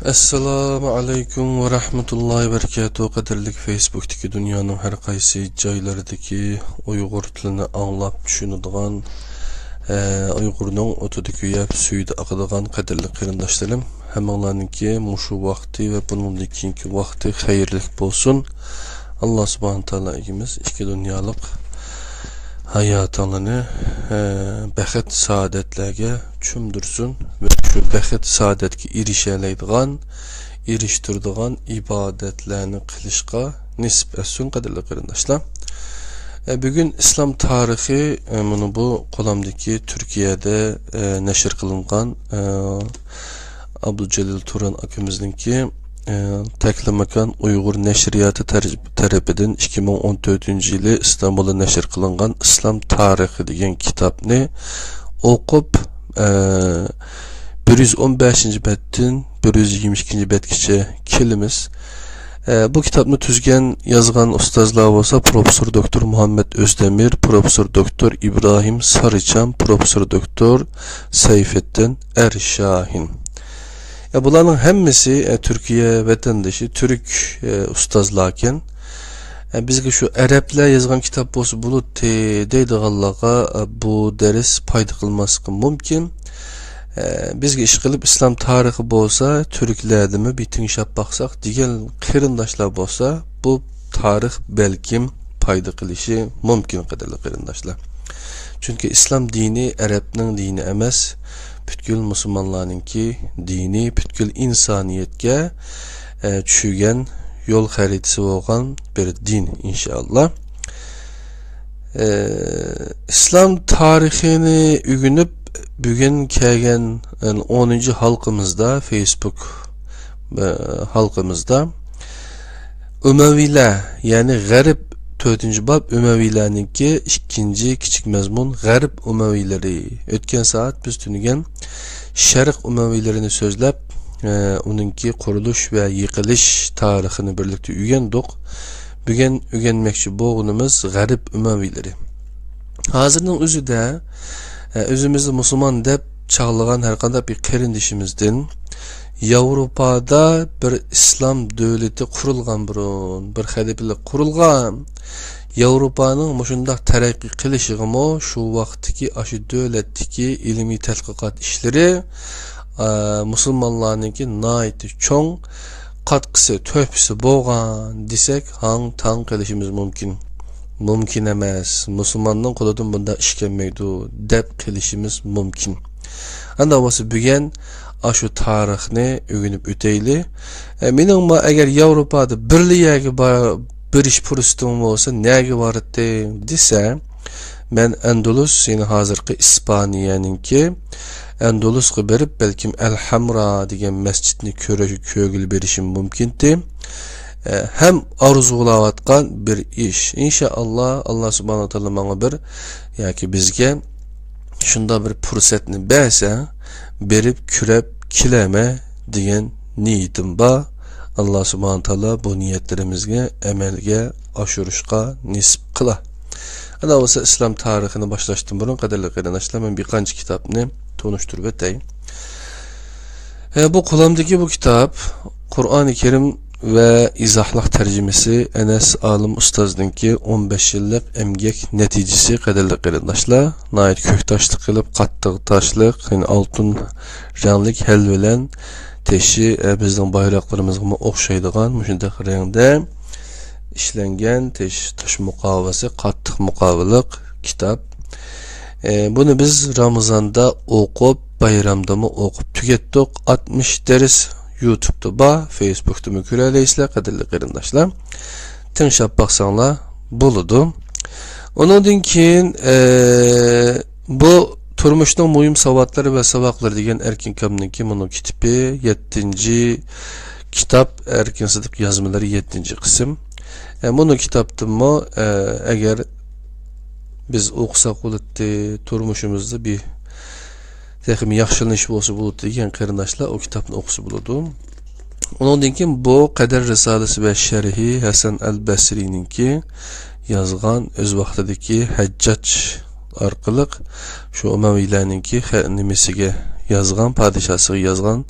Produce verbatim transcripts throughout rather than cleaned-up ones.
ئەسسالامۇ ئەلەيكۇم ۋە رەھمەتۇللاھى ۋە بەرىكاتۇھ. قەدىرلىك فېيسبۇكتىكى دۇنيانىڭ ھەر قايسى جايلىرىدىكى ئۇيغۇر تىلىنى ئاڭلاپ چۈشىنىدىغان، ئە، ئۇيغۇرنىڭ ئوتىدا كۆيۈپ، سۈيىدە ئاقىدىغان قەدىرلىك قېرىنداشلىرىم، ھەممىڭلارنىڭكى مۇشۇ ۋاقتى ۋە بۇنىڭدىن كېيىنكى ۋاقتى خەيرلىك بولسۇن. ئاللا سۇبھانە تائالا ئىگىمىز ئىككى دۇنيالىق ھاياتىڭلارنى، ئە، بەخت سائادەتلەرگە چۆمدۈرسۇن ۋە شۇ بەخت سائادەتكە ئېرىشەلەيدىغان، ئېرىشتۈرىدىغان ئىبادەتلەرنى قىلىشقا نېسىپ ئەتسۇن، قەدىرلىك قېرىنداشلار. ئە، بۈگۈن ئىسلام تارىخى، ئە، مانا بۇ قولۇمدىكى تۈركىيەدە، ئە، نەشر قىلىنغان، ئە، ئابدۇجېلىل تۇران ئاكىمىزنىڭكى، ئە، تەكلىماكان ئۇيغۇر نەشرىياتى تەر-، تەرىپىدىن ئىككى مىڭ ئون تۆتىنچى يىلى ئىستانبۇلدا نەشر قىلىنغان ئىسلام تارىخى دېگەن كىتابنى ئوقۇپ، ئە، بىر يۈز ئون بەشىنچى بەتتىن بىر يۈز يىگىرمە ئىككىنچى بەتكىچە كېلىمىز. ئە، بۇ كىتابنى تۈزگەن، يازغان ئۇستازلار بولسا پروفېسسور دوكتور مۇھەممەد ئۆزدەمىر، پروفېسسور دوكتور ئىبراھىم سارىچام، پروفېسسور دوكتور سەيفىددىن ئەرشاھىن. ئە، بۇلارنىڭ ھەممىسى، ئە، تۈركىيە ۋەتەندىشى، تۈرك، ئە، ئۇستازلاركەن. ئە، بىزگە شۇ ئەرەبلەر يازغان كىتاب بولسا بولاتتى دەيدىغانلارغا، ئە، بۇ دەرس پايدا قىلماسلىقى مۇمكىن. ئە، بىزگە ئىشقىلىپ ئىسلام تارىخى بولسا تۈركلەردىمۇ بىر تىڭشاپ باقساق دېگەن قېرىنداشلار بولسا، بۇ تارىخ بەلكىم پايدا قىلىشى مۇمكىن، قەدىرلىك قېرىنداشلار. چۈنكى ئىسلام دىنى ئەرەبنىڭ دىنى ئەمەس، پۈتكۈل مۇسۇلمانلارنىڭكى دىنى، پۈتكۈل ئىنسانىيەتكە، ئە، چۈشۈرگەن يول خەرىتىسى بولغان بىر دىن، ئىنشائاللا. ئە، ئىسلام تارىخىنى ئۆگىنىپ، بۈگۈن كەلگەن، ئە، ئونىنچى ھالقىمىزدا، فېيسبۇك، ئە، ھالقىمىزدا ئۇمەۋىيلەر، يەنى غەرب، تۆتىنچى باب، ئۇمەۋىيلەرنىڭكى ئىككىنچى كىچىك مەزمۇن، غەرب ئۇمەۋىيلىرى. ئۆتكەن سائەت بىز تۈنۈگۈن شەرق ئۇمەۋىيلىرىنى سۆزلەپ، ئە، ئۇنىڭكى قۇرۇلۇش ۋە يىقىلىش تارىخىنى بىرلىكتە ئۆگەندۇق. بۈگۈن ئۆگەنمەكچى بولغىنىمىز غەرب ئۇمەۋىيلىرى. ھازىرنىڭ ئۆزىدە، ئە، ئۆزىمىزنى مۇسۇلمان دەپ چاغلىغان ھەر قانداق بىر قېرىندىشىمىزدىن ياۋروپادا بىر ئىسلام دۆلىتى قۇرۇلغان بۇرۇن، بىر خەلىپىلىك قۇرۇلغان. ياۋروپانىڭ مۇشۇنداق تەرەققىي قىلىشىغىمۇ شۇ ۋاقىتتىكى ئاشۇ دۆلەتتىكى ئىلمىي تەتقىقات ئىشلىرى، ئە، مۇسۇلمانلارنىڭكى ناھايىتى چوڭ قاتقىسى، تۆھپىسى بولغان دېسەك، ھاڭ-تاڭ قىلىشىمىز مۇمكىن. مۇمكىن ئەمەس، مۇسۇلماننىڭ قولىدىن بۇنداق ئىش كەلمەيدۇ، دەپ قېلىشىمىز مۇمكىن. ئانداق بولسا، بۈگۈن ئاشۇ تارىخنى ئۆگىنىپ ئۆتەيلى. ئە، مېنىڭمۇ ئەگەر ياۋروپادا بىرلا يەرگە بار-، بېرىش پۇرسىتىم بولسا، نەگە باراتتىم دېسە، مەن ئەندۇلۇس، يەنى ھازىرقى ئىسپانىيەنىڭكى ئەندۇلۇسقا بېرىپ، بەلكىم ئەل ھەمرا دېگەن مەسچىتنى كۆرۈش-، كۆرگىلى بېرىشىم مۇمكىنتى. ئە، ھەم ئارزۇلاۋاتقان بىر ئىش. ئىنشائاللا، ئاللا سۇبھانەھۇ ۋە تائالا ماڭا بىر ياكى بىزگە شۇنداق بىر پۇرسەتنى بەرسە، بېرىپ كۆرۈپ كېلەرمەن دېگەن نىيىتىم بار. ئاللا سۇبھانەھۇ ۋە تائالا بۇ نىيەتلىرىمىزگە ئەمەلگە ئاشۇرۇشقا نېسىپ قىلا. ئەنە بولسا ئىسلام تارىخىنى باشلاشتىن بۇرۇن، قەدىرلىك قېرىنداشلار، مەن بىر قانچە كىتابنى تونۇشتۇرۇپ ئۆتەي. ئە، بۇ قولۇمدىكى بۇ كىتاب قۇرئانى كەرىم ۋە ئىزاھلىق تەرجىمىسى ئەنەس ئالىم ئۇستازنىڭكى ئون بەش يىللىق ئەمگەك نەتىجىسى، قەدىرلىك قېرىنداشلار. ناھايىتى كۆك تاشلىق قىلىپ، قاتتىق تاشلىق، يەنى ئالتۇن رەڭلىك ھەل بىلەن تېشى، ئە، بىزنىڭ بايراقلىرىمىزغىمۇ ئوخشايدىغان مۇشۇنداق رەڭدە ئىشلەنگەن تېش، تاش مۇقاۋىسى، قاتتىق مۇقاۋىلىق كىتاب. ئە، بۇنى بىز رامىزاندا ئوقۇپ، بايرامدىمۇ ئوقۇپ تۈگەتتۇق. ئاتمىش دەرس يۇتۇبتا بار، فېيسبۇكتىمۇ كۆرەلەيسىلەر، قەدىرلىك قېرىنداشلار. تىڭشاپ باقساڭلار بولىدۇ. ئۇنىڭدىن كېيىن، ئە، بۇ تۇرمۇشنىڭ مۇھىم ساۋاتلىرى ۋە ساۋاقلىرى دېگەن ئەركىن كامنىڭكى مۇنۇ كىتابى، يەتتىنچى كىتاب، ئەركىن سىدىق يازمىلىرى، يەتتىنچى قىسىم. ئە، مۇنۇ كىتابتىنمۇ، ئە، ئەگەر بىز ئوقۇساق بولاتتى، تۇرمۇشىمىزدا بىر تېخىمۇ ياخشىلىنىش بولسا بولاتتى دېگەن قېرىنداشلار ئۇ كىتابنى ئوقۇسا بولىدۇ. ئۇنىڭدىن كېيىن بۇ قەدەر رىسالىسى ۋە شەرھى ھەسەن ئەل بەسرىنىڭكى يازغان، ئۆز ۋاقتىدىكى ھەججاج ئارقىلىق شۇ ئۇمەۋىيلەرنىڭكى خە-، نېمىسىگە، يازغان، پادىشاسىغا يازغان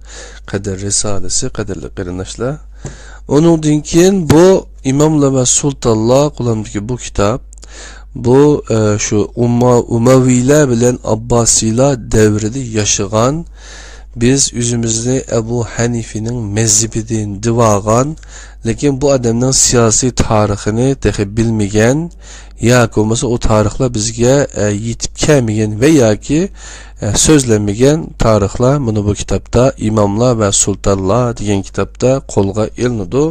قەدىر رىسالىسى، قەدىرلىك قېرىنداشلار. ئۇنىڭدىن كېيىن بۇ ئىماملار ۋە سۇلتانلار قولۇمدىكى بۇ كىتاب، بۇ، ئە، شۇ ئۇما-، ئۇمەۋىيلەر بىلەن ئابباسىيلار دەۋرىدە ياشىغان، بىز ئۆزىمىزنى ئەبۇ ھەنىفىنىڭ مەزھىپىدىن دېۋالغان، لېكىن بۇ ئادەمنىڭ سىياسىي تارىخىنى تېخى بىلمىگەن ياكى بولمىسا ئۇ تارىخلار بىزگە، ئە، يېتىپ كەلمىگەن ۋە ياكى، ئە، سۆزلەنمىگەن تارىخلار مانا بۇ كىتابتا، ئىماملار ۋە سۇلتانلار دېگەن كىتابتا قولغا ئېلىنىدۇ،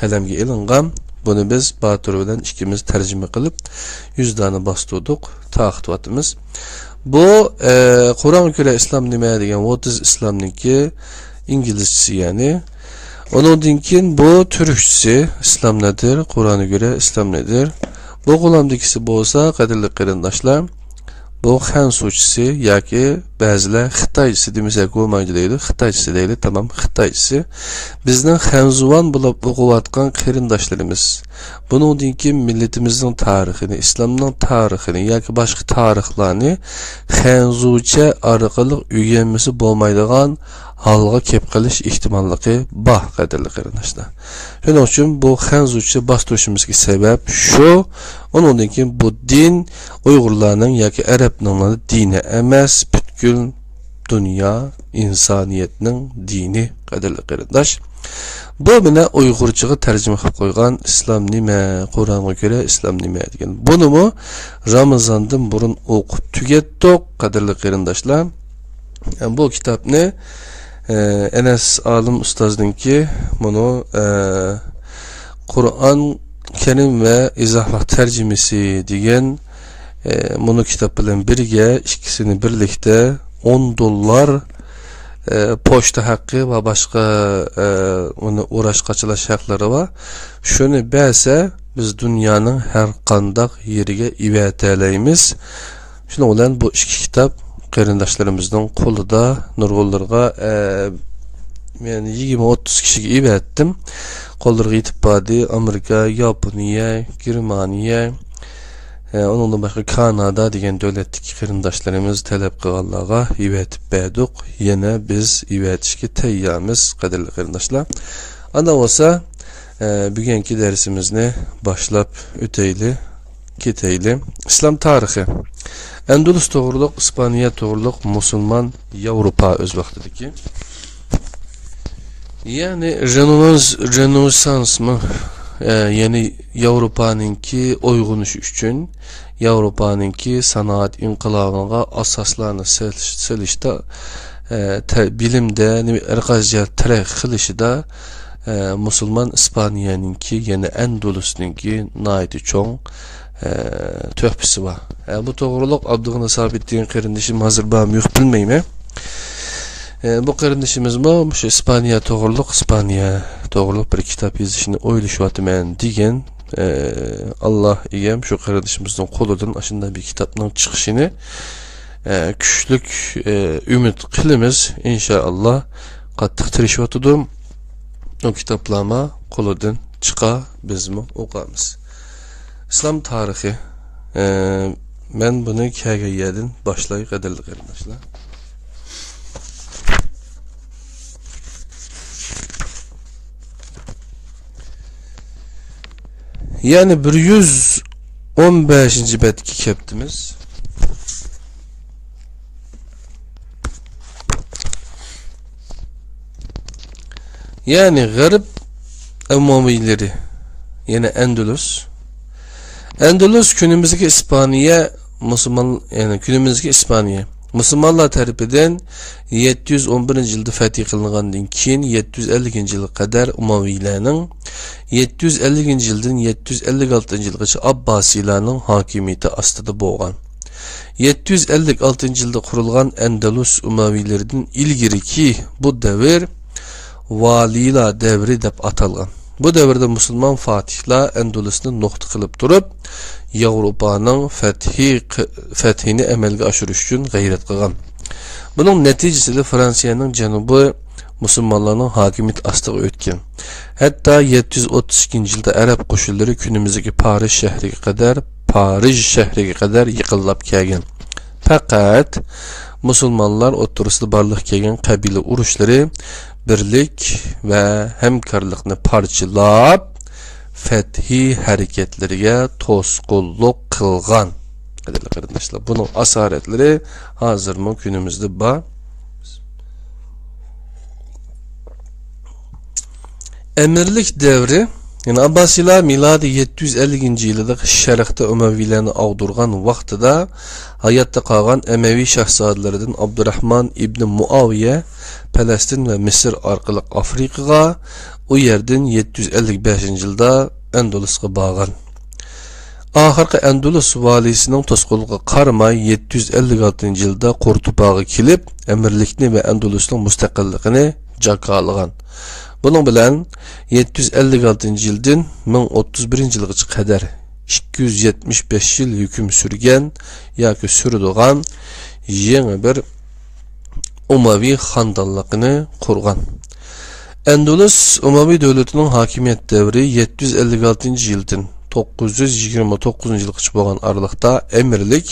قەلەمگە ئېلىنغان. بۇنى بىز باتۇر بىلەن ئىككىمىز تەرجىمە قىلىپ، يۈز دانە باستۇردۇق، تارقىتىۋاتىمىز. بۇ، ئە، قۇرئانغا كۆرە ئىسلام نېمە دېگەن، What is Islam نىڭكى ئىنگلىزچىسى، يەنى. ئۇنىڭدىن كېيىن بۇ تۈركچىسى، ئىسلام نەدىر، قۇرئانغا كۆرە ئىسلام نەدىر. بۇ قولۇمدىكىسى بولسا، قەدىرلىك قېرىنداشلار، بۇ خەنزۇچىسى ياكى بەزىلەر خىتايچىسى دېمىسەك بولمايدۇ دەيدۇ. خىتايچىسى دەيلى، تامام خىتايچىسى. بىزنىڭ خەنزۇۋان بولۇپ ئوقۇۋاتقان قېرىنداشلىرىمىز بۇنىڭدىن كېيىن مىللىتىمىزنىڭ تارىخىنى، ئىسلامنىڭ تارىخىنى ياكى باشقا تارىخلارنى خەنزۇچە ئارقىلىق ئۆگەنمىسە بولمايدىغان ھالغا كېلىپ قېلىش ئېھتىماللىقى بار، قەدىرلىك قېرىنداشلار. شۇنىڭ ئۈچۈن بۇ خەنزۇچە باستۇرۇشىمىزغا سەۋەب شۇ. ئۇنىڭدىن كېيىن بۇ دىن ئۇيغۇرلارنىڭ ياكى ئەرەبنىڭ دىنى ئەمەس، پۈتكۈل دۇنيا ئىنسانىيەتنىڭ دىنى، قەدىرلىك قېرىنداش. بۇ مانا ئۇيغۇرچىغا تەرجىمە قىلىپ قويغان ئىسلام نېمە، قۇرئانغا كۆرە ئىسلام نېمە دېگەن. بۇنىمۇ رامىزاندىن بۇرۇن ئوقۇپ تۈگەتتۇق، قەدىرلىك قېرىنداشلار. بۇ كىتابنى، ئە، ئەنەس ئالىم ئۇستازنىڭكى مۇنۇ، ئە، قۇرئان كەرىم ۋە ئىزاھلىق تەرجىمىسى دېگەن، ئە، مۇنۇ كىتاب بىلەن بىرگە ئىككىسىنى بىرلىكتە ئون دوللار، ئە، پوچتا ھەققى ۋە باشقا، ئە، ئۇنى ئوراش قاچىلاش ھەقلىرى بار. شۇنى بەرسە، بىز دۇنيانىڭ ھەر قانداق يېرىگە ئېۋەتەلەيمىز. شۇنىڭ بىلەن بۇ ئىككى كىتاب قېرىنداشلىرىمىزنىڭ قولىدا، نۇرغۇنلىرىغا، ئە، يەنى يىگىرمە ئوتتۇز كىشىگە ئېۋەتتىم. قوللىرىغا يېتىپ باردى. ئامېرىكا، ياپونىيە، گېرمانىيە، ئە، ئۇنىڭدىن باشقا كانادا دېگەن دۆلەتتىكى قېرىنداشلىرىمىز تەلەپ قىلغانلارغا ئېۋەتىپ بەردۇق. يەنە بىز ئېۋەتىشكە تەييارمىز، قەدىرلىك قېرىنداشلار. ئانداق بولسا، ئە، بۈگۈنكى دەرسىمىزنى باشلاپ ئۆتەيلى، كېتەيلى. ئىسلام تارىخى. ئەندۇلۇس توغرۇلۇق، ئىسپانىيە توغرۇلۇق، مۇسۇلمان ياۋروپا ئۆز ۋاقتىدىكى. يەنى رېنېسانس، رېنېسانسمۇ، ئە، يەنى ياۋروپانىڭكى ئويغىنىشى ئۈچۈن، ياۋروپانىڭكى سانائەت ئىنقىلابىغا ئاساسلارنى سېلىش-، سېلىشتا، ئە، تە-، بىلىمدە، نېمە، ھەر قايسى جەھەت تەرەققىي قىلىشىدا، ئە، مۇسۇلمان ئىسپانىيەنىڭكى، يەنى ئەندۇلۇسنىڭكى ناھايىتى چوڭ، ئە، تۆھپىسى بار. ئە، بۇ توغرۇلۇق ئابدۇغېنى سابىت دېگەن قېرىندىشىم ھازىر بارمۇ يوق بىلمەيمەن. ئە، بۇ قېرىندىشىمىزمۇ مۇشۇ ئىسپانىيە توغرۇلۇق، ئىسپانىيە توغرۇلۇق بىر كىتاب يېزىشنى ئويلىشىۋاتىمەن دېگەن. ئە، ئاللا ئىگەم شۇ قېرىندىشىمىزنىڭ قولىدىن ئاشۇنداق بىر كىتابنىڭ چىقىشىنى، ئە، كۈچلۈك، ئە، ئۈمىد قىلىمىز، ئىنشائاللا. قاتتىق تىرىشىۋاتىدۇ. ئۇ كىتابلارمۇ قولىدىن چىقا، بىزمۇ ئوقۇمىز. ئىسلام تارىخى. ئە، مەن بۇنى كەلگەن يەردىن باشلاي، قەدىرلىك قېرىنداشلار. يەنى بىر يۈز ئون بەشىنچى بەتكە كەپتىمىز. يەنى غەرب ئەمەۋىيلىرى، يەنى ئەندۇلۇس. ئەندۇلۇس كۈنىمىزدىكى ئىسپانىيە مۇسۇلمان، يەنى كۈنىمىزدىكى ئىسپانىيە مۇسۇلمانلار تەرىپىدىن يەتتە يۈز ئون بىرىنچى يىلدا فەتھى قىلىنغاندىن كېيىن، يەتتە يۈز ئەللىكىنچى يىلغا قەدەر ئۇمەۋىيلەرنىڭ، يەتتە يۈز ئەللىكىنچى يىلدىن يەتتە يۈز ئەللىك ئالتىنچى يىلغىچە ئابباسىيلارنىڭ ھاكىمىيىتى ئاستىدا بولغان. يەتتە يۈز ئەللىك ئالتىنچى يىلدا قۇرۇلغان ئەندەلۇس ئۇمەۋىيلىرىدىن ئىلگىرىكى بۇ دەۋر ۋالىيلار دەۋرى دەپ ئاتالغان. بۇ دەۋردە مۇسۇلمان فاتىھلار ئەندەلۇسنى نۇقتا قىلىپ تۇرۇپ، ياۋروپانىڭ فەتھى، فەتھىنى ئەمەلگە ئاشۇرۇش ئۈچۈن غەيرەت قىلغان. بۇنىڭ نەتىجىسىدە فرانسىيەنىڭ جەنۇبى مۇسۇلمانلارنىڭ ھاكىمىيىتى ئاستىغا ئۆتكەن. ھەتتا يەتتە يۈز ئوتتۇز ئىككىنچى يىلدا ئەرەب قوشۇنلىرى كۈنىمىزدىكى پارىژ شەھىرىگە قەدەر، پارىژ شەھىرىگە قەدەر يېقىنلاپ كەلگەن. پەقەت مۇسۇلمانلار ئوتتۇرىسىدا بارلىققا كەلگەن قەبىلە ئۇرۇشلىرى بىرلىك ۋە ھەمكارلىقنى پارچىلاپ، فەتھىي ھەرىكەتلىرىگە توسقۇنلۇق قىلغان. قەدىرلىك قېرىنداشلار، بۇنىڭ ئاسارەتلىرى ھازىرمۇ كۈنىمىزدە بار. ئەمىرلىك دەۋرى، يەنى ئابباسىيلار مىلادىي يەتتە يۈز ئەللىكىنچى يىلىدا شەرقتە ئۇمەۋىيلەرنى ئاغدۇرغان ۋاقتىدا، ھاياتتا قالغان ئەمەۋى شاھزادىلىرىدىن ئابدۇراھمان ئىبنى مۇئاۋىيە پەلەستىن ۋە مىسىر ئارقىلىق ئافرىقىغا، ئۇ يەردىن يەتتە يۈز ئەللىك بەشىنچى يىلدا ئەندۇلۇسقا بارغان. ئاخىرقى ئەندۇلۇس ۋالىسىنىڭ توسقۇنلۇقىغا قارىماي، يەتتە يۈز ئەللىك ئالتىنچى يىلدا قورتۇپاغا كېلىپ، ئەمىرلىكنى ۋە ئەندۇلۇسنىڭ مۇستەقىللىقىنى جاكارلىغان. بۇنىڭ بىلەن يەتتە يۈز ئەللىك ئالتىنچى يىلدىن مىڭ ئوتتۇز بىرىنچى يىلغىچە قەدەر ئىككى يۈز يەتمىش بەش يىل ھۆكۈم سۈرگەن ياكى سۈرىدىغان يېڭى بىر ئۇمەۋى خاندانلىقىنى قۇرغان. ئەندۇلۇس ئۇمەۋى دۆلىتىنىڭ ھاكىمىيەت دەۋرى يەتتە يۈز ئەللىك ئالتىنچى يىلدىن توققۇز يۈز يىگىرمە توققۇزىنچى يىلغىچە بولغان ئارىلىقتا ئەمىرلىك،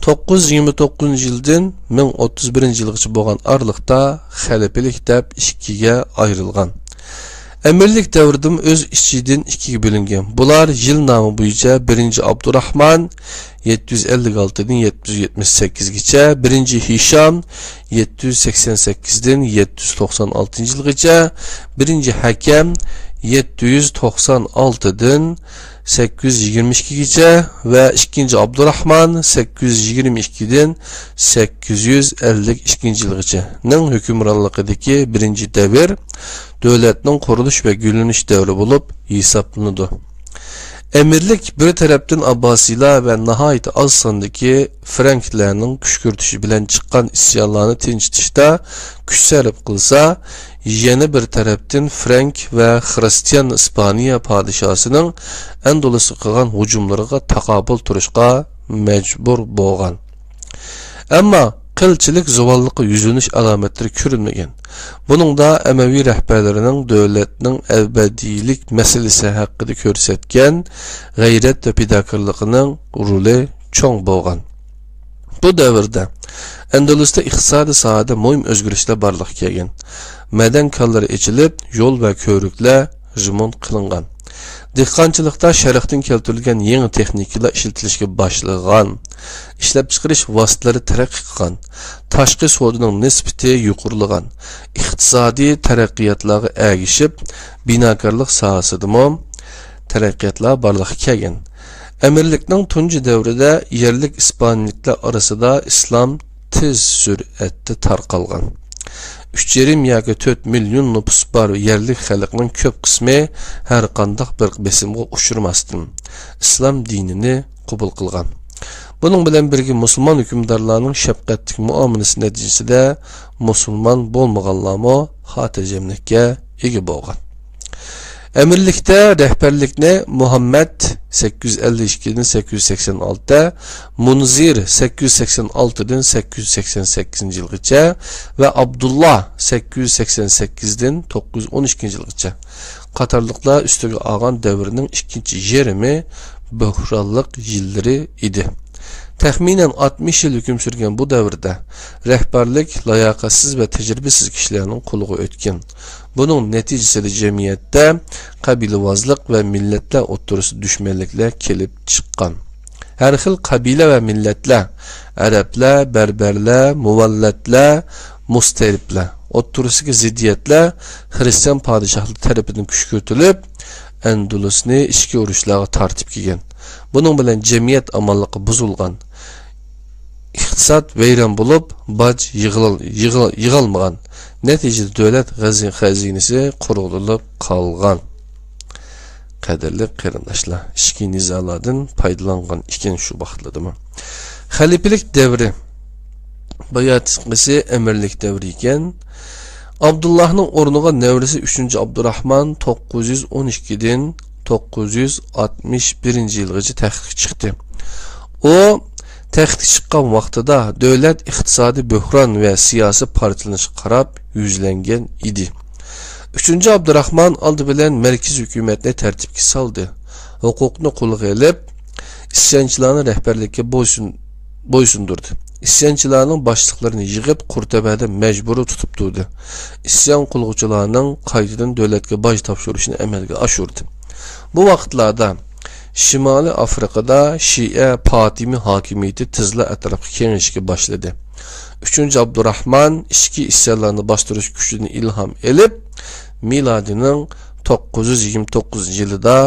توققۇز يۈز يىگىرمە توققۇزىنچى يىلدىن مىڭ ئوتتۇز بىرىنچى يىلغىچە بولغان ئارىلىقتا خەلىپىلىك دەپ ئىككىگە ئايرىلغان. ئەمىرلىك دەۋرىدىمۇ ئۆز ئىچىدىن ئىككىگە بۆلۈنگەن. بۇلار يىل نامى بويىچە بىرىنچى ئابدۇراھمان، يەتتە يۈز ئەللىك ئالتىدىن يەتتە يۈز يەتمىش سەككىزگىچە، بىرىنچى ھىشام، يەتتە يۈز سەكسەن سەككىزدىن يەتتە يۈز توقسان ئالتىنچى يىلغىچە، بىرىنچى ھەكەم، يەتتە يۈز توقسان ئالتىدىن سەككىز يۈز يىگىرمە ئىككىگىچە ۋە ئىككىنچى ئابدۇراھمان، سەككىز يۈز يىگىرمە ئىككىدىن سەككىز يۈز ئەللىك ئىككىنچى يىلغىچە نىڭ ھۆكۈمرانلىقىدىكى بىرىنچى دەۋر دۆلەتنىڭ قۇرۇلۇش ۋە گۈللىنىش دەۋرى بولۇپ ھېسابلىنىدۇ. ئەمىرلىك بىر تەرەپتىن ئابباسىيلار ۋە ناھايىتى ئاز ساندىكى فرەنكلەرنىڭ كۈشكۈرتۈشى بىلەن چىققان ئىسيانلارنى تىنچىتىشتا كۈچ سەرپ قىلسا، يەنە بىر تەرەپتىن فرەنك ۋە خرىستىيان ئىسپانىيە پادىشاھسىنىڭ ئەندۇلۇسقا قىلغان ھۇجۇملىرىغا تاقابىل تۇرۇشقا مەجبۇر بولغان. ئەمما قىلچىلىك زۇۋانلىققا يۈزلىنىش ئالامەتلىرى كۆرۈنمىگەن. بۇنىڭدا ئەمەۋى رەھبەرلىرىنىڭ دۆلەتنىڭ ئەبەدىيلىك مەسىلىسى ھەققىدە كۆرسەتكەن غەيرەت ۋە پىداكارلىقىنىڭ رولى چوڭ بولغان. بۇ دەۋردە ئەندۇلۇستا ئىقتىسادىي ساھەدە مۇھىم ئۆزگىرىشلەر بارلىققا كەلگەن. مەدەن كانلىرى ئېچىلىپ، يول ۋە كۆۋرۈكلەر رېمونت قىلىنغان. دېھقانچىلىقتا شەرقتىن كەلتۈرۈلگەن يېڭى تېخنىكىلار ئىشلىتىلىشكە باشلىغان. ئىشلەپچىقىرىش ۋاسىتىلىرى تەرەققىي قىلغان. تاشقى سودىنىڭ نىسبىتى يۇقىرىلىغان. ئىقتىسادىي تەرەققىياتلارغا ئەگىشىپ، بىناكارلىق ساھەسىدىمۇ تەرەققىياتلار بارلىققا كەلگەن. ئەمىرلىكنىڭ تۇنجى دەۋرىدە يەرلىك ئىسپانىيلىكلار ئارىسىدا ئىسلام تېز سۈرئەتتە تارقالغان. ئۈچ يېرىم ياكى تۆت مىليون نوپۇس بار يەرلىك خەلقنىڭ كۆپ قىسمى ھەرقانداق بىر بېسىمغا ئۇچرىماستىن، ئىسلام دىنىنى قوبۇل قىلغان. بۇنىڭ بىلەن بىرگە، مۇسۇلمان ھۆكۈمدارلارنىڭ شەپقەتلىك مۇئامىلىسى نەتىجىسىدە مۇسۇلمان بولمىغانلارمۇ خاتىرجەملىككە ئىگە بولغان. ئەمىرلىكتە رەھبەرلىكنى مۇھەممەد، سەككىز يۈز ئەللىك ئىككىدىن سەككىز يۈز سەكسەن ئالتە، مۇنزىر، سەككىز يۈز سەكسەن ئالتىدىن سەككىز يۈز سەكسەن سەككىزىنچى يىلغىچە ۋە ئابدۇللا، سەككىز يۈز سەكسەن سەككىزدىن توققۇز يۈز ئون ئىككىنچى يىلغىچە قاتارلىقلار ئۈستىگە ئالغان دەۋرنىڭ ئىككىنچى يېرىمى بۆھرانلىق يىللىرى ئىدى. تەخمىنەن ئاتمىش يىل ھۆكۈم سۈرگەن بۇ دەۋردە رەھبەرلىك لاياقەتسىز ۋە تەجرىبىسىز كىشىلەرنىڭ قولىغا ئۆتكەن. بۇنىڭ نەتىجىسىدە جەمئىيەتتە قەبىلىۋازلىق ۋە مىللەتلەر ئوتتۇرىسىدا دۈشمەنلىكلەر كېلىپ چىققان. ھەر خىل قەبىلە ۋە مىللەتلەر، ئەرەبلەر، بەربەرلەر، مۇۋەللەتلەر، مۇستەرىپلەر ئوتتۇرىسىدىكى زىددىيەتلەر خىرىستىيان پادىشاھلىرى تەرىپىدىن كۈشكۈرتۈلۈپ، ئەندۇلۇسنى ئىچكى ئۇرۇشلارغا تارتىپ كەلگەن. بۇنىڭ بىلەن جەمئىيەت ئامانلىقى بۇزۇلغان. ئىقتىساد ۋەيران بولۇپ، باج يىغىل-، يىغىل-، يىغالمىغان. نەتىجىدە دۆلەت غەزى-، خەزىنىسى قۇرۇلۇپ قالغان. قەدىرلىك قېرىنداشلار، ئىچكى نىزالاردىن پايدىلانغان ئىكەن شۇ ۋاقىتلاردىمۇ. خەلىپىلىك دەۋرى باياتقىسى ئەمىرلىك دەۋرى ئىكەن. ئابدۇللاھنىڭ ئورنىغا نەۋرىسى ئۈچىنچى ئابدۇراھمان توققۇز يۈز ئون ئىككىدىن توققۇز يۈز ئاتمىش بىرىنچى يىلغىچە تەختكە چىقتى. ئۇ تەختكە چىققان ۋاقتىدا دۆلەت ئىقتىسادىي بۆھران ۋە سىياسىي پارچىلىنىشقا قاراپ يۈزلەنگەن ئىدى. ئۈچىنچى ئابدۇراخمان ئالدى بىلەن مەركىزىي ھۆكۈمەتنى تەرتىپكە سالدى، ھوقۇقنى قولغا ئېلىپ، ئىسيانچىلارنى رەھبەرلىككە بويسۇن-، بويسۇندۇردى. ئىسيانچىلارنىڭ باشلىقلىرىنى يىغىپ، قۇرتۇبەدە مەجبۇرىي تۇتۇپ تۇردى. ئىسيان قىلغۇچىلارنىڭ قايتىدىن دۆلەتكە باج تاپشۇرۇشىنى ئەمەلگە ئاشۇردى. بۇ ۋاقىتلاردا شىمالىي ئافرىقىدا شىئە پاتىمى ھاكىمىيىتى تېزلا ئەتراپقا كېڭىيىشكە باشلىدى. ئۈچىنچى ئابدۇراھمان ئىچكى ئىسيانلارنى باستۇرۇش كۈچىدىن ئىلھام ئېلىپ، مىلادىنىڭ توققۇز يۈز يىگىرمە توققۇزىنچى يىلىدا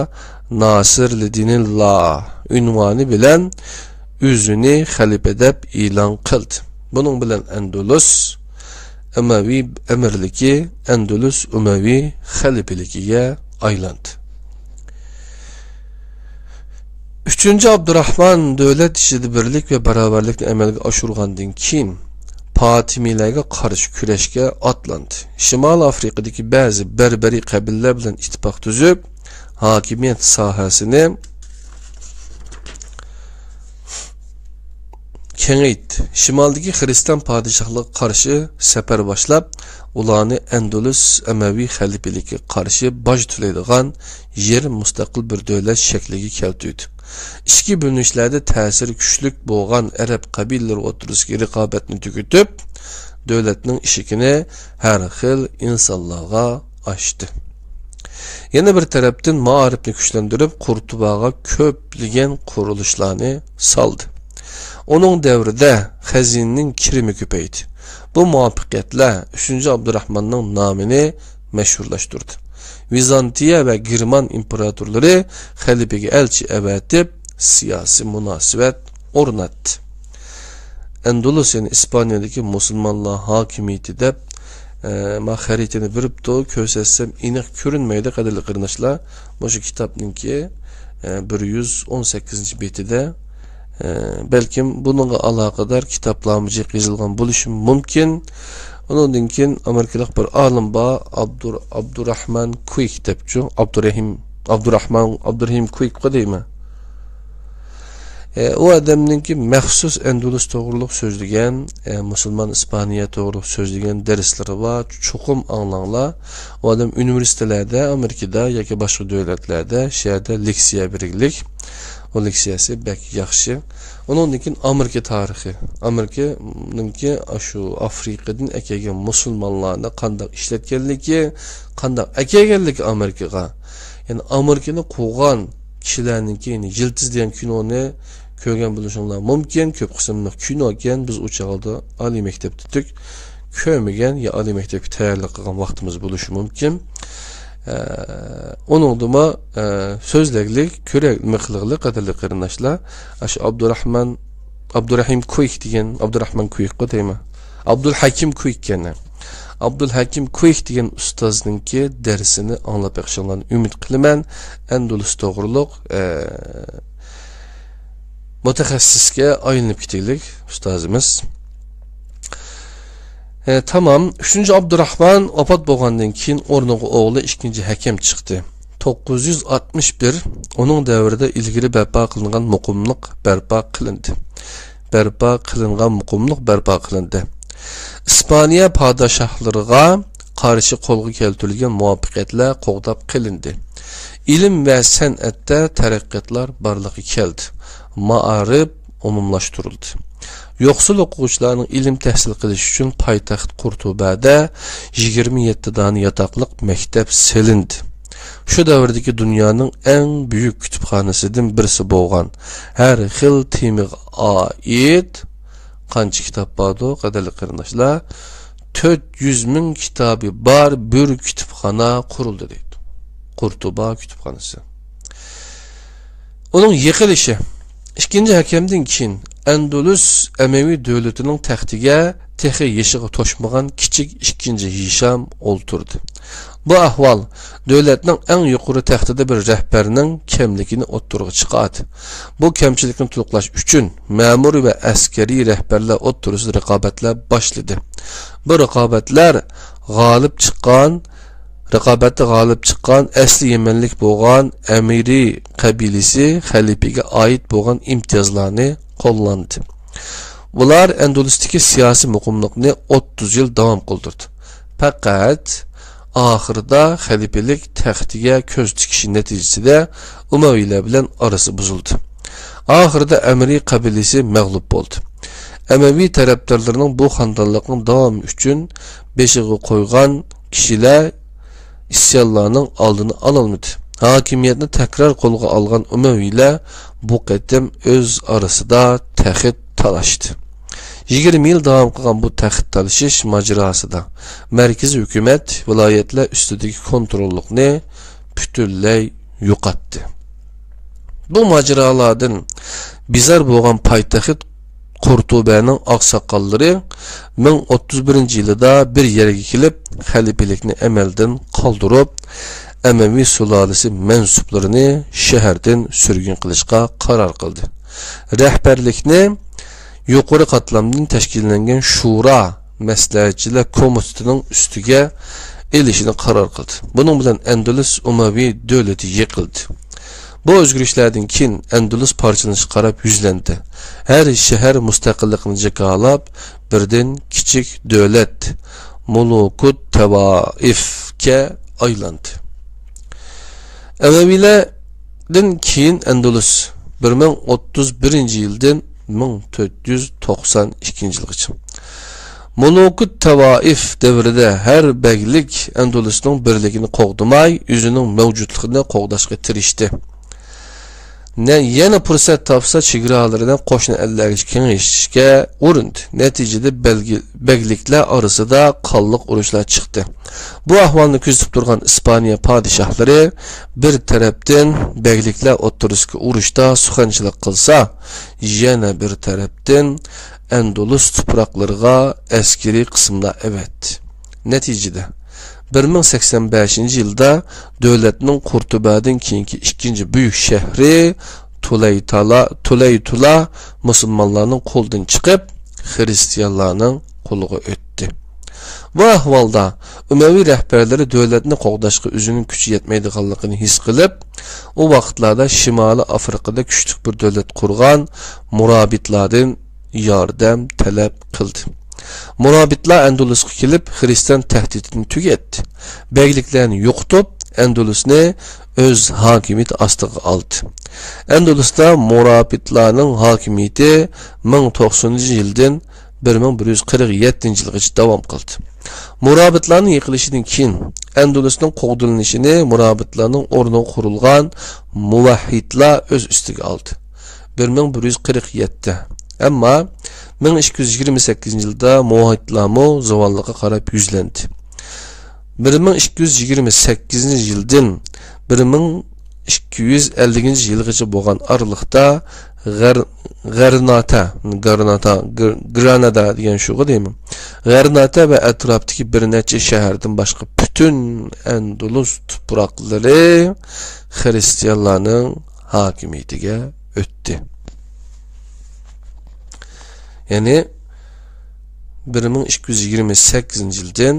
ناسىر لىدىنىللا ئۇنۋانى بىلەن ئۆزىنى خەلىپە دەپ ئېلان قىلدى. بۇنىڭ بىلەن ئەندۇلۇس ئەمەۋى ئەمىرلىكى ئەندۇلۇس ئۇمەۋى خەلىپىلىكىگە ئايلاندى. ئۈچىنچى ئابدۇراھمان دۆلەت ئىچىدە بىرلىك ۋە باراۋەرلىكنى ئەمەلگە ئاشۇرغاندىن كېيىن، پاتىمىيلەرگە قارشى كۈرەشكە ئاتلاندى. شىمال ئافرىقىدىكى بەزى بەربەرىي قەبىلىلەر بىلەن ئىتتىپاق تۈزۈپ، ھاكىمىيەت ساھەسىنى كېڭەيتتى. شىمالدىكى خىرىستىيان پادىشاھلىقىغا قارشى سەپەر باشلاپ، ئۇلارنى ئەندۇلۇس ئەمەۋى خەلىپىلىكىگە قارشى باج تۆلەيدىغان يېرىم مۇستەقىل بىر دۆلەت شەكلىگە كەلتۈردى. ئىچكى بۆلۈنۈشلەردە تەسىرى كۈچلۈك بولغان ئەرەب قەبىلىلىرى ئوتتۇرىسىدىكى رىقابەتنى تۈگىتىپ، دۆلەتنىڭ ئىشىكىنى ھەر خىل ئىنسانلارغا ئاچتى. يەنە بىر تەرەپتىن، مائارىپنى كۈچلەندۈرۈپ، قۇرتۇباغا كۆپلىگەن قۇرۇلۇشلارنى سالدى. ئۇنىڭ دەۋرىدە خەزىنىنىڭ كىرىمى كۆپەيدى. بۇ مۇۋەپپەقىيەتلەر ئۈچىنچى ئابدۇراھماننىڭ نامىنى مەشھۇرلاشتۇردى. ۋىزانتىيە ۋە گېرمان ئىمپېراتورلىرى خەلىپىگە ئەلچى ئەۋەتىپ، سىياسىي مۇناسىۋەت ئورناتتى. ئەندۇلۇس، يەنى ئىسپانىيەدىكى مۇسۇلمانلار ھاكىمىيىتى دەپ، ئە، ما خەرىتىنى بېرىپتۇ، كۆرسەتسەم ئېنىق كۆرۈنمەيدۇ، قەدىرلىك قېرىنداشلار. مۇشۇ كىتابنىڭكى، ئە، بىر يۈز ئون سەككىزىنچى بېتىدە، ئە، بەلكىم بۇنىڭغا ئالاقىدار كىتابلارمۇ جىق يېزىلغان بولۇشى مۇمكىن. ئۇنىڭدىن كېيىن ئامېرىكىلىق بىر ئالىم بار، ئابدۇر-، ئابدۇراھمان كۇيك دەپچۇ، ئابدۇرەھىم، ئابدۇراھمان، ئابدۇرەھىم كۇيكقۇ دەيمەن. ئە، ئۇ ئادەمنىڭكى مەخسۇس ئەندۇلۇس توغرۇلۇق سۆزلىگەن، ئە، مۇسۇلمان ئىسپانىيە توغرۇلۇق سۆزلىگەن دەرسلىرى بار، چوقۇم ئاڭلاڭلار. ئۇ ئادەم ئۇنىۋېرسىتېتلەردە، ئامېرىكىدا ياكى باشقا دۆلەتلەردە، شۇ يەردە لېكسىيە بېرىگلىك. ئۇ لېكسىيەسى بەك ياخشى. ئۇنىڭدىن كېيىن ئامېرىكا تارىخى. ئامېرىكىنىڭكى ئاشۇ ئافرىقىدىن ئەكەلگەن مۇسۇلمانلارنى قانداق ئىشلەتكەنلىكى، قانداق ئەكەلگەنلىكى ئامېرىكىغا. يەنى ئامېرىكىنى قۇرغان كىشىلەرنىڭكى، يەنى يىلتىز دېگەن كىنونى كۆرگەن بولۇشۇڭلار مۇمكىن. كۆپ قىسىملىق كىنو ئىكەن، بىز ئۇ چاغدا ئالىي مەكتەپتە ئىدۇق. كۆرمىگەن يا ئالىي مەكتەپكە تەييارلىق قىلغان ۋاقتىمىز بولۇشى مۇمكىن. ئە، ئۇنىڭدىمۇ، ئە، سۆزلەگلىك، كۆرەلمە قىلغىلى، قەدىرلىك قېرىنداشلار. ئاشۇ ئابدۇراھمان، ئابدۇرەھىم كۇيك دېگەن، ئابدۇراھمان كۇيكقۇ دەيمەن. ئابدۇلھەكىم كۇيك يەنە. ئابدۇلھەكىم كۇيك دېگەن ئۇستازنىڭكى دەرسىنى ئاڭلاپ بېقىشىڭلارنى ئۈمىد قىلىمەن. ئەندۇلۇس توغرۇلۇق، ئە، مۇتەخەسسىسكە ئايلىنىپ كېتەيلىك، ئۇستازىمىز. ئە، تامام. ئۈچىنچى ئابدۇراھمان ۋاپات بولغاندىن كېيىن ئورنىغا ئوغلى ئىككىنچى ھەكەم چىقتى. توققۇز يۈز ئاتمىش بىر، ئۇنىڭ دەۋرىدە ئىلگىرى بەرپا قىلىنغان مۇقىملىق بەرپا قىلىندى. بەرپا قىلىنغان مۇقىملىق بەرپا قىلىندى. ئىسپانىيە پادىشاھلىرىغا قارشى قولغا كەلتۈرۈلگەن مۇۋەپپەقىيەتلەر قوغداپ قېلىندى. ئىلىم ۋە سەنئەتتە تەرەققىياتلار بارلىققا كەلدى. مائارىپ ئومۇملاشتۇرۇلدى. يوقسۇل ئوقۇغۇچىلارنىڭ ئىلىم تەھسىل قىلىشى ئۈچۈن پايتەخت قۇرتۇبەدە يىگىرمە يەتتە دانە ياتاقلىق مەكتەپ سېلىندى. شۇ دەۋردىكى دۇنيانىڭ ئەڭ بۈيۈك كۇتۇپخانىسىدىن بىرسى بولغان، ھەر خىل تېمىغا ئائىت قانچە كىتاب باردۇ، قەدىرلىك قېرىنداشلار؟ تۆت يۈز مىڭ كىتابى بار بىر كۇتۇپخانا قۇرۇلدى دەيدۇ. قۇرتۇبا كۇتۇپخانىسى. ئۇنىڭ يىقىلىشى. ئىككىنچى ھەكەمدىن كېيىن ئەندۇلۇس ئەمەۋى دۆلىتىنىڭ تەختىگە تېخى يېشىغا توشمىغان كىچىك ئىككىنچى ھىشام ئولتۇردى. بۇ ئەھۋال دۆلەتنىڭ ئەڭ يۇقىرى تەختىدە بىر رەھبەرنىڭ كەملىكىنى ئوتتۇرىغا چىقاردى. بۇ كەمچىلىكنى تولۇقلاش ئۈچۈن مەمۇرىي ۋە ئەسكەرىي رەھبەرلەر ئوتتۇرىسىدا رىقابەتلەر باشلىدى. بۇ رىقابەتلەر غالىب چىققان، رىقابەتتە غالىب چىققان ئەسلى يەمەنلىك بولغان ئەمىرى قەبىلىسى خەلىپىگە ئائىت بولغان ئىمتىيازلارنى قوللاندى. بۇلار ئەندۇلۇستىكى سىياسىي مۇقىملىقنى ئوتتۇز يىل داۋام قىلدۇردى. پەقەت ئاخىرىدا خەلىپىلىك تەختىگە كۆز تىكىشى نەتىجىسىدە ئۇمەۋىيلەر بىلەن ئارىسى بۇزۇلدى. ئاخىرىدا ئەمىرى قەبىلىسى مەغلۇپ بولدى. ئەمەۋى تەرەپدارلىرىنىڭ بۇ خانىدانلىقنىڭ داۋامى ئۈچۈن بېشىغا قويغان كىشىلەر ئىسيانلارنىڭ ئالدىنى ئالالمىدى. ھاكىمىيەتنى تەكرار قولغا ئالغان ئۇمەۋىيلەر بۇ قېتىم ئۆز ئارىسىدا تەخت تالاشتى. يىگىرمە يىل داۋام قىلغان بۇ تەخت تالىشىش ماجىراسىدا مەركىزىي ھۆكۈمەت ۋىلايەتلەر ئۈستىدىكى كونتروللۇقنى پۈتۈنلەي يوقاتتى. بۇ ماجىرالاردىن بىزار بولغان پايتەخت قۇرتۇبەنىڭ ئاقساقاللىرى مىڭ ئوتتۇز بىرىنچى يىلىدا بىر يەرگە كېلىپ، خەلىپىلىكنى ئەمەلدىن قالدۇرۇپ، ئەمەۋى سۇلالىسى مەنسۇپلىرىنى شەھەردىن سۈرگۈن قىلىشقا قارار قىلدى. رەھبەرلىكنى يۇقىرى قاتلامدىن تەشكىللەنگەن شۇرا مەسلىھەتچىلەر كومىتېتىنىڭ ئۈستىگە ئېلىشنى قارار قىلدى. بۇنىڭ بىلەن ئەندۇلۇس ئۇمەۋى دۆلىتى يىقىلدى. بۇ ئۆزگىرىشلەردىن كېيىن ئەندۇلۇس پارچىلىنىشقا قاراپ يۈزلەندى. ھەر شەھەر مۇستەقىللىقىنى جاكارلاپ، بىردىن كىچىك دۆلەت، مۇلۇكۇت تەۋائىفكە ئايلاندى. ئەمەۋىلەردىن كېيىن ئەندۇلۇس، بىر مىڭ ئوتتۇز بىرىنچى يىلدىن مىڭ تۆت يۈز توقسان ئىككىنچى يىلغىچە. مۇلۇكۇت تەۋائىف دەۋرىدە ھەر بەگلىك ئەندۇلۇسنىڭ بىرلىكىنى قوغدىماي، ئۆزىنىڭ مەۋجۇتلۇقىنى قوغداشقا تىرىشتى. نە-، يەنە پۇرسەت تاپسا، چېگرالىرىنى قوشنا ئەللەرگە كېڭەيتىشكە ئۇرۇندى. نەتىجىدە بەلگى-، بەگلىكلەر ئارىسىدا قانلىق ئۇرۇشلار چىقتى. بۇ ئەھۋالنى كۆزىتىپ تۇرغان ئىسپانىيە پادىشاھلىرى بىر تەرەپتىن بەگلىكلەر ئوتتۇرىسىدىكى ئۇرۇشتا سۇخەنچىلىك قىلسا، يەنە بىر تەرەپتىن ئەندۇلۇس تۇپراقلىرىغا ئەسكىرىي قىسىملار ئەۋەتتى. نەتىجىدە، بىر مىڭ سەكسەن بەشىنچى يىلدا دۆلەتنىڭ قۇرتۇبەدىن كېيىنكى ئىككىنچى بۈيۈك شەھىرى تۇلەيتالا، تۇلەيتۇلا مۇسۇلمانلارنىڭ قولىدىن چىقىپ، خىرىستىيانلارنىڭ قولىغا ئۆتتى. بۇ ئەھۋالدا ئۇمەۋى رەھبەرلىرى دۆلەتنى قوغداشقا ئۆزىنىڭ كۈچى يەتمەيدىغانلىقىنى ھېس قىلىپ، ئۇ ۋاقىتلاردا شىمالىي ئافرىقىدا كۈچلۈك بىر دۆلەت قۇرغان مۇرابىتلاردىن ياردەم تەلەپ قىلدى. مۇرابىتلار ئەندۇلۇسقا كېلىپ، خىرىستىيان تەھدىتىنى تۈگەتتى. بەگلىكلەرنى يوقىتىپ، ئەندۇلۇسنى ئۆز ھاكىمىيىتى ئاستىغا ئالدى. ئەندۇلۇستا مۇرابىتلارنىڭ ھاكىمىيىتى مىڭ توقسىنىنچى يىلدىن بىر مىڭ بىر يۈز قىرىق يەتتىنچى يىلغىچە داۋام قىلدى. مۇرابىتلارنىڭ يىقىلىشىدىن كېيىن، ئەندۇلۇسنىڭ قوغدىلىنىشىنى مۇرابىتلارنىڭ ئورنىغا قۇرۇلغان مۇۋەھھىدلار ئۆز ئۈستىگە ئالدى. بىر مىڭ بىر يۈز قىرىق يەتتە. ئەمما مىڭ ئىككى يۈز يىگىرمە سەككىزىنچى يىلدا مۇۋەھھىدلارمۇ زاۋاللىققا قاراپ يۈزلەندى. بىر مىڭ ئىككى يۈز يىگىرمە سەككىزىنچى يىلدىن بىر مىڭ ئىككى يۈز ئەللىكىنچى يىلغىچە بولغان ئارىلىقتا غەر-، غەرناتا، گارناتا، گر-، گرانادا دېگەن شۇغۇ دەيمەن. غەرناتا ۋە ئەتراپتىكى بىر نەچچە شەھەردىن باشقا پۈتۈن ئەندۇلۇس تۇپراقلىرى خىرىستىيانلارنىڭ ھاكىمىيىتىگە ئۆتتى. يەنى بىر مىڭ ئىككى يۈز يىگىرمە سەككىزىنچى يىلدىن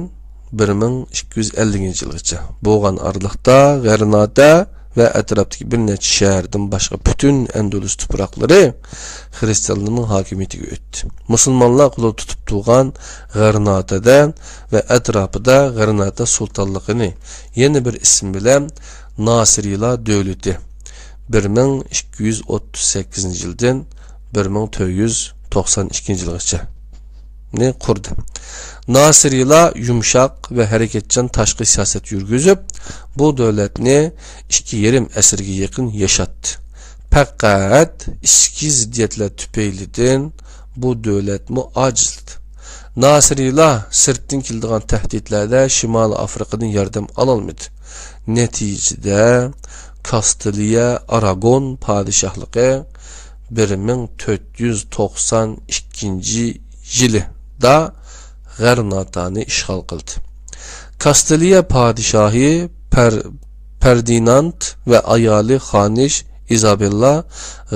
بىر مىڭ ئىككى يۈز ئەللىكىنچى يىلغىچە بولغان ئارىلىقتا غەرناتا ۋە ئەتراپتىكى بىر نەچچە شەھەردىن باشقا پۈتۈن ئەندۇلۇس تۇپراقلىرى خىرىستىيانلارنىڭ ھاكىمىيىتىگە ئۆتتى. مۇسۇلمانلار قولىدا تۇتۇپ تۇرغان غەرناتادا ۋە ئەتراپىدا غەرناتا سۇلتانلىقىنى، يەنە بىر ئىسىم بىلەن ناسىرىيلار دۆلىتى، بىر مىڭ ئىككى يۈز ئوتتۇز سەككىزىنچى يىلدىن بىر مىڭ تۆت يۈز توقسان ئىككىنچى يىلغىچە نى قۇردى. ناسىرىيلار يۇمشاق ۋە ھەرىكەتچان تاشقى سىياسەت يۈرگۈزۈپ، بۇ دۆلەتنى ئىككى يېرىم ئەسىرگە يېقىن ياشاتتى. پەقەت ئىچكى زىددىيەتلەر تۈپەيلىدىن بۇ دۆلەتمۇ ئاجىزلىدى. ناسىرىيلار سىرتتىن كېلىدىغان تەھدىتلەردە شىمالىي ئافرىقىدىن ياردەم ئالالمىدى. نەتىجىدە، كاستىلىيە ئاراگون پادىشاھلىقى بىر مىڭ تۆت يۈز توقسان ئىككىنچى يىلىدا غەرناتانى ئىشغال قىلدى. كاستىلىيە پادىشاھى پەر-، پەردىناند ۋە ئايالى خانىش ئىزابېللا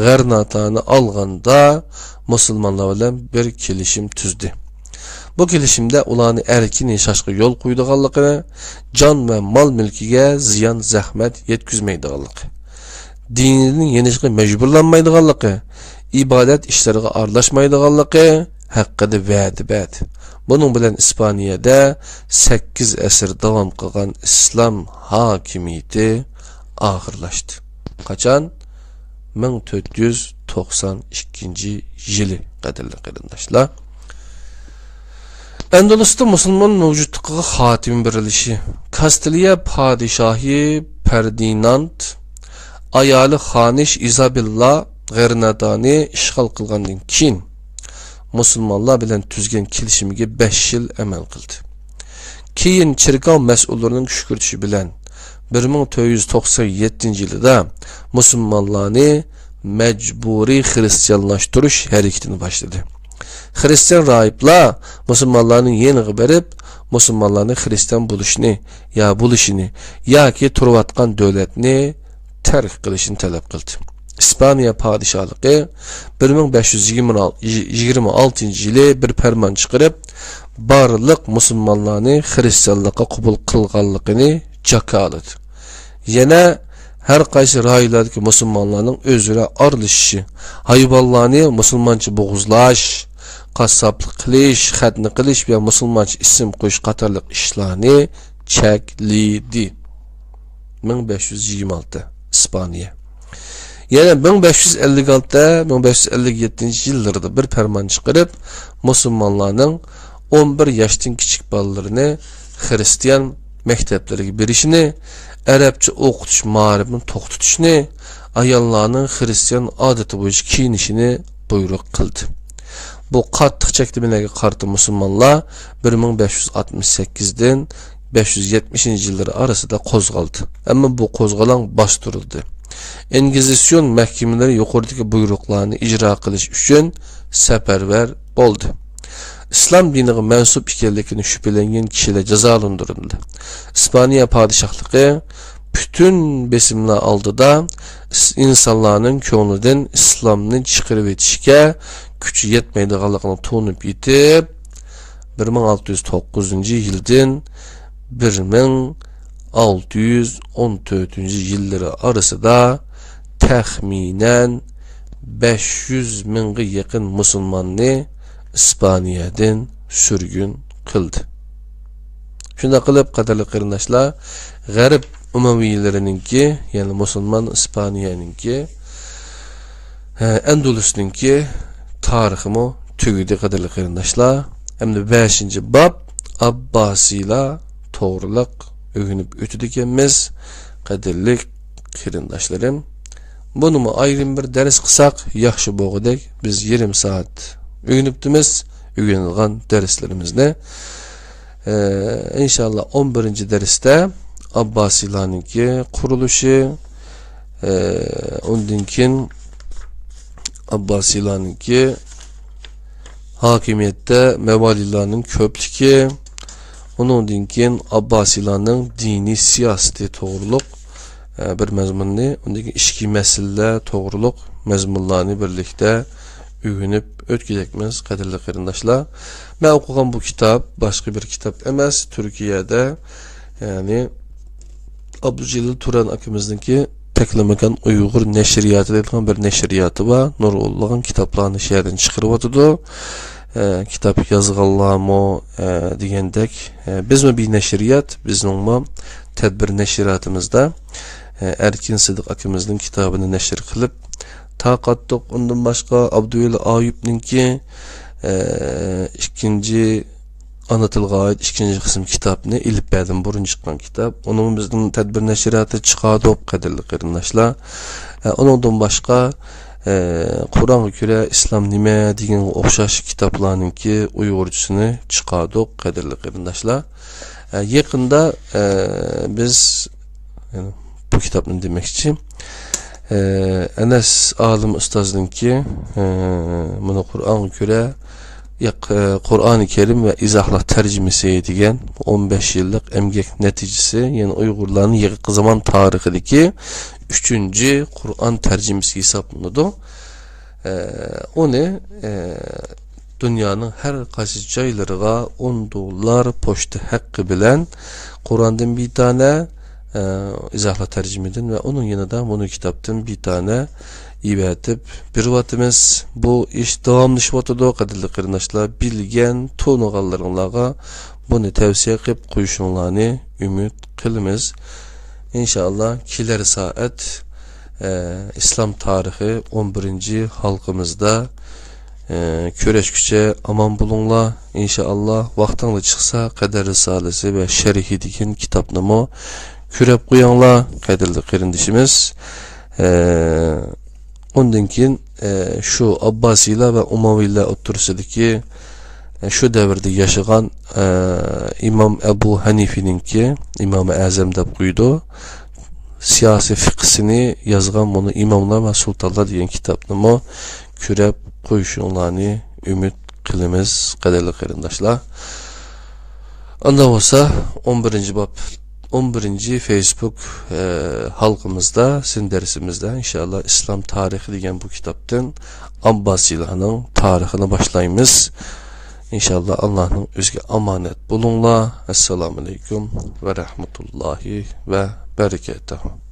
غەرناتانى ئالغاندا، مۇسۇلمانلار بىلەن بىر كېلىشىم تۈزدى. بۇ كېلىشىمدە ئۇلارنى ئەركىن ياشاشقا يول قويىدىغانلىقىنى، جان ۋە مال مۈلكىگە زىيان، زەخمەت يەتكۈزمەيدىغانلىقى، دىنىدىن يېنىشقا مەجبۇرلانمايدىغانلىقى، ئىبادەت ئىشلىرىغا ئارىلاشمايدىغانلىقى ھەققىدە ۋەدە بەردى. بۇنىڭ بىلەن ئىسپانىيەدە سەككىز ئەسىر داۋام قىلغان ئىسلام ھاكىمىيىتى ئاخىرلاشتى. قاچان؟ مىڭ تۆت يۈز توقسان ئىككىنچى يىلى. قەدىرلىك قېرىنداشلار. ئەندۇلۇستا مۇسۇلمان مەۋجۇتلۇقىغا خاتىمە بېرىلىشى. كاستىلىيە پادىشاھى پەردىناند ئايالى خانىش ئىزابېللا غرېنادانى ئىشغال قىلغاندىن كېيىن، مۇسۇلمانلار بىلەن تۈزگەن كېلىشىمىگە بەش يىل ئەمەل قىلدى. كېيىن چېركاۋ مەسئۇللىرىنىڭ كۈشكۈرتۈشى بىلەن، بىر مىڭ تۆت يۈز توقسان يەتتىنچى يىلىدا مۇسۇلمانلارنى مەجبۇرىي خىرىستىيانلاشتۇرۇش ھەرىكىتىنى باشلىدى. خىرىستىيان راھىبلار مۇسۇلمانلارنىڭ يېنىغا بېرىپ، مۇسۇلمانلارنى خىرىستىيان بولۇشنى يا بولۇشىنى ياكى تۇرۇۋاتقان دۆلەتنى تەرك قىلىشنى تەلەپ قىلدى. ئىسپانىيە پادىشاھلىقى بىر مىڭ بەش يۈز يىگىرمە ئالتىنچى يىلى بىر پەرمان چىقىرىپ، بارلىق مۇسۇلمانلارنى خىرىستىيانلىققا قوبۇل قىلغانلىقىنى جاكارلىدى. يەنە ھەر قايسى رايونلاردىكى مۇسۇلمانلارنىڭ ئۆزئارا ئارىلىشىشى، ھايۋانلارنى مۇسۇلمانچە بوغۇزلاش، قاسساپلىق قىلىش، خەتنە قىلىش ۋە مۇسۇلمانچە ئىسىم قويۇش قاتارلىق ئىشلارنى چەكلىدى. مىڭ بەش يۈز يىگىرمە ئالتە، ئىسپانىيە. يەنە مىڭ بەش يۈز ئەللىك ئالتە، مىڭ بەش يۈز ئەللىك يەتتىنچى يىللىرىدا بىر پەرمان چىقىرىپ، مۇسۇلمانلارنىڭ ئون بىر ياشتىن كىچىك بالىلىرىنى خىرىستىيان مەكتەپلىرىگە بېرىشىنى، ئەرەبچە ئوقۇتۇش مائارىپىنى توختىتىشنى، ئاياللارنىڭ خىرىستىيان ئادىتى بويىچە كىيىنىشىنى بۇيرۇق قىلدى. بۇ قاتتىق چەكلىمىلەرگە قارىتا مۇسۇلمانلار بىر مىڭ بەش يۈز ئاتمىش سەككىزدىن بەش يۈز يەتمىشىنچى يىللىرى ئارىسىدا قوزغالدى. ئەمما بۇ قوزغىلاڭ باستۇرۇلدى. ئىنكىزىسىيون مەھكىمىلىرى يۇقىرىدىكى بۇيرۇقلارنى ئىجرا قىلىش ئۈچۈن سەپەرۋەر بولدى. ئىسلام دىنىغا مەنسۇپ ئىكەنلىكىنى شۈبھىلەنگەن كىشىلەر جازالاندۇرۇلدى. ئىسپانىيە پادىشاھلىقى پۈتۈن بېسىملار ئالدىدا ئىس-، ئىنسانلارنىڭ كۆڭلىدىن ئىسلامنى چىقىرىۋېتىشكە كۈچى يەتمەيدىغانلىقىنى تونۇپ يېتىپ، بىر مىڭ ئالتە يۈز توققۇزىنچى يىلدىن بىر مىڭ ئالتە يۈز ئون تۆتىنچى يىللىرى ئارىسىدا تەخمىنەن بەش يۈز مىڭغا يېقىن مۇسۇلماننى ئىسپانىيەدىن سۈرگۈن قىلدى. شۇنداق قىلىپ، قەدىرلىك قېرىنداشلار، غەرب ئۇمەۋىيلىرىنىڭكى، يەنى مۇسۇلمان ئىسپانىيەنىڭكى، ھە، ئەندۇلۇسنىڭكى تارىخىمۇ تۈگىدى، قەدىرلىك قېرىنداشلار. ئەمدى بەشىنچى باب، ئابباسىيلار توغرىلىق ئۆگىنىپ ئۆتىدىكەنمىز، قەدىرلىك قېرىنداشلىرىم. بۇنىمۇ ئايرىم بىر دەرس قىلساق ياخشى بولغۇدەك. بىز يېرىم سائەت ئۆگىنىپتىمىز ئۆگىنىدىغان دەرسلىرىمىزنى. ئە، ئىنشاللا ئون بىرىنچى دەرستە ئابباسىيلارنىڭكى قۇرۇلۇشى، ئە، ئۇندىن كېيىن ئابباسىيلارنىڭكى ھاكىمىيەتتە مەۋالىيلارنىڭ كۆپلۈكى، ئۇنىڭدىن كېيىن ئابباسىيلارنىڭ دىنىي سىياسىتى توغرۇلۇق، ئە، بىر مەزمۇننى، ئۇندىن كېيىن ئىچكى مەسىلىلەر توغرۇلۇق مەزمۇنلارنى بىرلىكتە ئۆگىنىپ ئۆتكۈدەكمىز، قەدىرلىك قېرىنداشلار. مەن ئوقۇغان بۇ كىتاب باشقا بىر كىتاب ئەمەس، تۈركىيەدە، يەنى ئابدۇجېلىل تۇران ئاكىمىزنىڭكى تەكلىماكان ئۇيغۇر نەشرىياتى دەيدىغان بىر نەشرىياتى بار. نۇرغۇنلىغان كىتابلارنى شۇ يەردىن چىقىرىۋاتىدۇ. ئە، كىتاب يازغانلارمۇ، ئە، دېگەندەك، ئە، بىزمۇ بىر نەشرىيات، بىزنىڭمۇ تەدبىر نەشرىياتىمىزدا، ئە، ئەركىن سىدىق ئاكىمىزنىڭ كىتابىنى نەشر قىلىپ تارقاتتۇق. ئۇندىن باشقا ئابدۇۋەلى ئايۇپنىڭكى، ئە، ئىككىنچى ئانا تىلغا ئائىت ئىككىنچى قىسىم كىتابنى ئېلىپبەدىن بۇرۇن چىققان كىتاب. ئۇنىمۇ بىزنىڭ تەدبىر نەشرىياتى چىقاردۇق، قەدىرلىك قېرىنداشلار. ئە، ئۇنىڭدىن باشقا، ئە، قۇرئانغا كۆرە ئىسلام نېمە دېگەنگە ئوخشاش كىتابلارنىڭكى ئۇيغۇرچىسىنى چىقاردۇق، قەدىرلىك قېرىنداشلار. ئە، يېقىندا، ئە، بىز، يەنى بۇ كىتابنى دېمەكچى، ئە، ئەنەس ئالىم ئۇستازنىڭكى، ئە، مانا قۇرئانغا كۆرە، ياق، ئە، قۇرئانى كەرىم ۋە ئىزاھلار تەرجىمىسى دېگەن ئون بەش يىللىق ئەمگەك نەتىجىسى، يەنى ئۇيغۇرلارنىڭ يېقىنقى زامان تارىخىدىكى ئۈچىنچى قۇرئان تەرجىمىسى ھېسابلىنىدۇ. ئە، ئۇنى، ئە، دۇنيانىڭ ھەر قايسى جايلىرىغا ئون دوللار پوچتا ھەققى بىلەن قۇرئاندىن بىر دانە، ئە، ئىزاھلار تەرجىمىدىن ۋە ئۇنىڭ يېنىدا مۇنۇ كىتابتىن بىر دانە ئېۋەتىپ بېرىۋاتىمىز. بۇ ئىش داۋاملىشىۋاتىدۇ، قەدىرلىك قېرىنداشلار. بىلگەن، تونۇغانلىرىڭلارغا بۇنى تەۋسىيە قىلىپ قويۇشۇڭلارنى ئۈمىد قىلىمىز. ئىنشائاللا، كېلەر سائەت، ئە، ئىسلام تارىخى ئون بىرىنچى ھالقىمىزدا، ئە، كۆرۈشكىچە ئامان بولۇڭلار. ئىنشائاللا، ۋاقتىڭلار چىقسا، قەدىر رىسالىسى ۋە شەرھى دېگەن كىتابنىمۇ كۆرۈپ قويۇڭلار، قەدىرلىك قېرىندىشىمىز. ئە، ئۇندىن كېيىن، ئە، شۇ ئابباسىيلار ۋە ئۇمەۋىيلار ئوتتۇرىسىدىكى، ئە، شۇ دەۋردە ياشىغان، ئە، ئىمام ئەبۇ ھەنىفىنىڭكى، ئىمامى ئەزەم دەپ قويىدۇ، سىياسىي فىقھىسىنى يازغان مۇنۇ ئىماملار ۋە سۇلتانلار دېگەن كىتابنىمۇ كۆرۈپ قويۇشۇڭلارنى ئۈمىد قىلىمىز، قەدىرلىك قېرىنداشلار. ئاندا بولسا، ئون بىرىنچى باب، ئون بىرىنچى فېيسبۇك، ئە، ھالقىمىزدا، سىن دەرسىمىزدە، ئىنشائاللا، ئىسلام تارىخى دېگەن بۇ كىتابتىن ئابباسىيلارنىڭ تارىخىنى باشلايمىز. ئىنشائاللا، ئاللانىڭ ئۆزىگە ئامانەت بولۇڭلار. ئەسسالامۇ ئەلەيكۇم ۋە رەھمەتۇللاھى ۋە بەرىكاتۇھۇ.